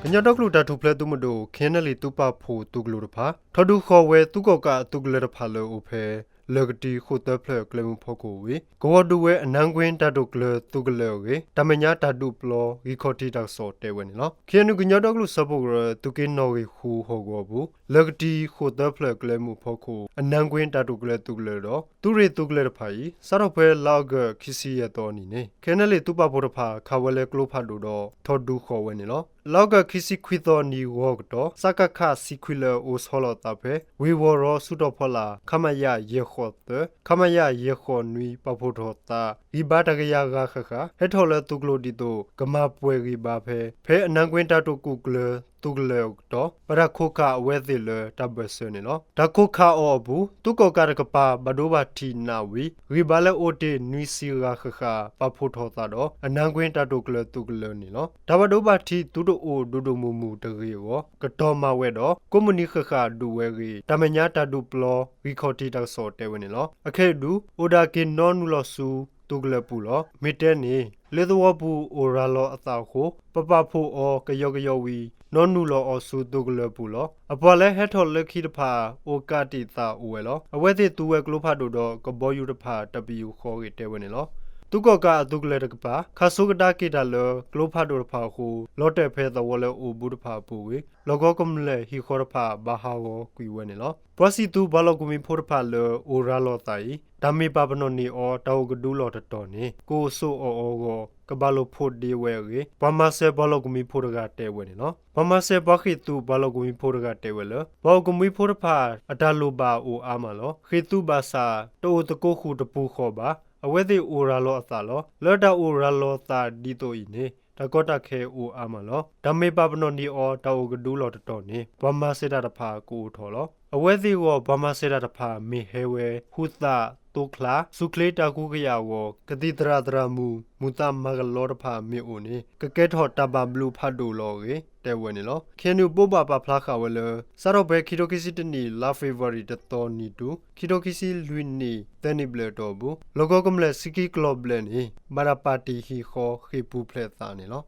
ကညီဒီကလုာ်တၢ်ထူၣ်ဖျဲးသုးမုၢ်ဒိၣ် ခ့ၣ်အဲၣ်အၣ်လ့ၣ် သုးပာ်ဖှိၣ်သုးကျိၤတဖၣ် ထီၣ်ဒုးဃီၤဝဲသုးကီၣ်ကးအသုးကလၢၤတဖၣ်လၢအအိၣ်ဖဲ လၢၢ်ကထံ ဃိၣ်သၢဖျၢၣ်ကျဲမုၢ်ဖီခိၣ်ဝံၤ ကဝီၤဒုးဝဲအနါကွ့တၢ်တိာ်ကျဲၤသုးကလၢၤအဂ့ၢ် တၢ်မဲာ်ညါတၢ်ဒုးပျီ ဂံၢ်ခီၣ်ထံးတၢ်ကစီၣ်တဲဝဲန့ၣ်လီၤ. ခ့ၣ်အဲၣ်ယူၣ် ကညီဒီကလုာ်စၢဖှိၣ်ကရၢ သုးက့နီၣ်ဂံၢ်ဃုဟီၣ်ကဝီၤအပူၤ လၢၢ်ကထံ ဃိၣ်သၢဖျၢၣ်ကျဲမုၢ်ဖီခိၣ် အနါကွ့တၢ်တိာ်ကျဲၤသုးကလၢၤဒီး သုးရ့ၣ်သုးကလၢၤတဖၣ်အံၤ စးထီၣ်ဖဲလါအီကူး ခံဆံယဲၢ်သီအနံၤန့ၣ် ခ့ၣ်အဲၣ်အၣ်လ့ၣ် သုးပာ်ဖှိၣ်တဖၣ် ခးဝဲလၢကျိဖးဒိၣ်ဒီး ထီၣ်ဒုးဃီၤဝဲန့ၣ်လီၤ. လါအီကူး ခံဆံခွံသီအနံၤဂီၤကတီၢ် စကခ တဆံခွံ လၢအအိၣ်ဆီလီၤအသးဖဲ ဝ့ၢ်ဝီၤရီ ဆူၣ်ထီၣ်ဖီလာ် ခမရ ယဲၢ်ဃိးသၢ ခမရ ယဲၢ်ဃိးနွံ ပာ်ဖှိၣ်ထီၣ်သး ဂံၢ်ဘါတကယၤဂၤဃၣ်ဃၣ် ဟဲထီၣ်လၢသုးကျိၤဒ်သိး ကမၤပှဲၤဂံၢ်ဘါဖဲ ဖဲအနါကွ့တၢ်တိာ်ကျဲၤသုးကလၢၤအကတီၢ် ဘၣ်တၢ်ခိးခးအဝဲသ့ၣ်လၢတၢ်ဘၢၣ်စၢၤန့ၣ်လီၤ. တၢ်ခိးခးအီၤအပူၤ သုးကီၣ်ကးတကပၤ ဘၣ်ဒိဘၣ်ထံးနးဝံၤ ဂံၢ်ဘါလၢအိၣ်တ့ၢ်နွံဆံဂၤဃၣ်ဃၣ် ပာ်ဖှိၣ်ထီၣ်သးဒီး အနါကွ့တၢ်တိာ်ကျဲၤသုးကလၢၤန့ၣ်လီၤ. တၢ်ဘၣ်ဒိဘၣ်ထံးသုတအိၣ်ဒိၣ်ဒိၣ်မုၢ်မုၢ်တဂ့ၤအဂီၢ် ကတီၢ်မၤဝဲဒီး ကိးမုၢ်နံၤဃၣ်ဃၣ်ဒုးဝဲအဂ့ၢ် တၢ်မဲာ်ညါတၢ်ဒုးပျီ ဂံၢ်ခီၣ်ထံးတၢ်ကစီၣ်တဲဝဲန့ၣ်လီၤ. အခဲအံၤဒုး အိၣ်ဒၣ်က့ၤနီနုာ်လီၤဆူသုးကလၢၤပူၤလီၤ. မ့ၢ်တဲန့ၣ် လၢသဝီပူၤအိၣ်ရၤလီၤအသးအဃိ ပပာ်ဖှိၣ်အီၤကယီကယီဝံၤ နီနုာ်လီၤအီၤဆူသုးကလၢၤပူၤလီၤ. အပှၤလၢဟဲထီၣ်လၢခံတဖၣ် အိၣ်ကးတံာ်သးအိၣ်ဝဲလီၤ. အဝဲသ့ၣ်သူဝဲကျိဖးဒိၣ်ဒီး ကဘီယူၤတဖၣ် တၢ်ပယူာ်ဃီအဂ့ၢ်တဲဝဲန့ၣ်လီၤ. သုးကီၣ်ကးအသုးကလၢၤတကပၤ ခးဆိကဒါက့ၤတၢ်လၢကျိဖးဒိၣ်တဖၣ်အဃိ လီၤတဲာ်ဖဲသဝီလၢအိၣ်ဘူးတဖၣ်အပူၤဝံၤ လီၢ်ကဝီၤကမျၢၢ်ဟံၣ်ဃီတဖၣ် ဘၣ်ဟးဂီၤကွံာ်ဝဲန့ၣ်လီၤ. ပှၤစံၣ်သူပှၤလီၢ်ကမှံဖိတဖၣ်လၢအိၣ်ရၤလီၤသးအံၤ တၢ်မ့ၢ်ပာ်ပနီၣ်န့ၢ်အီၤ တၢ်အိၣ်ကဒုလီၢ်တတီၤန့ၣ် ကအိၣ်ဆိးအီၣ်အီၤအဂီၢ် ကဘၣ်လိာ်ဖိးဒ့ဝဲအဂ့ၢ် ပှၤမၤစၢၤပှၤလီၢ်ကမှံဖိတဂၤတဲဝဲန့ၣ်လီၤ. ပှၤမၤစၢၤပှၤဃ့ၢ်သူပှၤလီၢ်ကမှံဖိတဂၤတဲဝဲလၢ ပှၤအိၣ်ကမှံဖိတဖၣ် အတၢ်လိၣ်ဘၣ်အိၣ်အါမးလီၤ. ဃ့ၢ်သူဘၣ်ဆၣ် တအိၣ်သကိးဃုာ်တပူၤဃီဘၣ်. အဝဲသ့ၣ်အိၣ်ရၤလီၤအသးလီၤ. လၢတၢ်အိၣ်ရၤလီၤသးဒ်သိးအံၤန့ၣ် တၢ်ကီတၢ်ခဲအိၣ်အါမးလီၤ. တၢ်မ့ၢ်ပာ်ပနီၣ်န့ၢ်အီၤ တၢ်အိၣ်ကဒုလီၢ်တတီၤန့ၣ် ပှၤမၤစၢၤတၢ်တဖၣ်ကအိၣ်ထီၣ်လီၤ. အဝဲသ့ၣ်အဂီၢ် ပှၤမၤစၢၤတၢ်တဖၣ် မ့ၢ်ဟဲဝဲ ဟူသၣ်, သိချါ, ဆူၣ်ချ့တၢ်ကူကယၤအဂီၢ် ကသံၣ်သရၣ်သရၣ်မုၣ် မုာ်သးမၤကလီတဖၣ်မ့ၢ်အိၣ်န့ၣ် ကကဲထီၣ်တၢ်ဘၣ်ဘျုးဖးဒိၣ်လီၤအဂ့ၢ် တဲဝဲန့ၣ်လီၤ. ခ့ၣ်အဲၣ်ယူၣ် ဘိးဘၣ်ပာ်ဖျါဃာ်ဝဲလၢ စးထီၣ်ဖဲခံထိခံဆံတနံၣ် လါဖ့ၤဘြူၤအါရံၤ တသီနံၤတုၤ ခံထိခံဆံလွံၢ်နံၣ် သၢနံၣ်ဘျဲၣ်အတီၢ်အပူၤ လီၢ်ကဝီၤကမျၢၢ်ဆံခံကလီၤဘျဲၣ်န့ၣ် ဘၣ်တၢ်ပာ်တ့ၢ်ဟံၣ်ဃီဃ့ၢ်ပူၤဖျဲးအသးန့ၣ်လီၤ.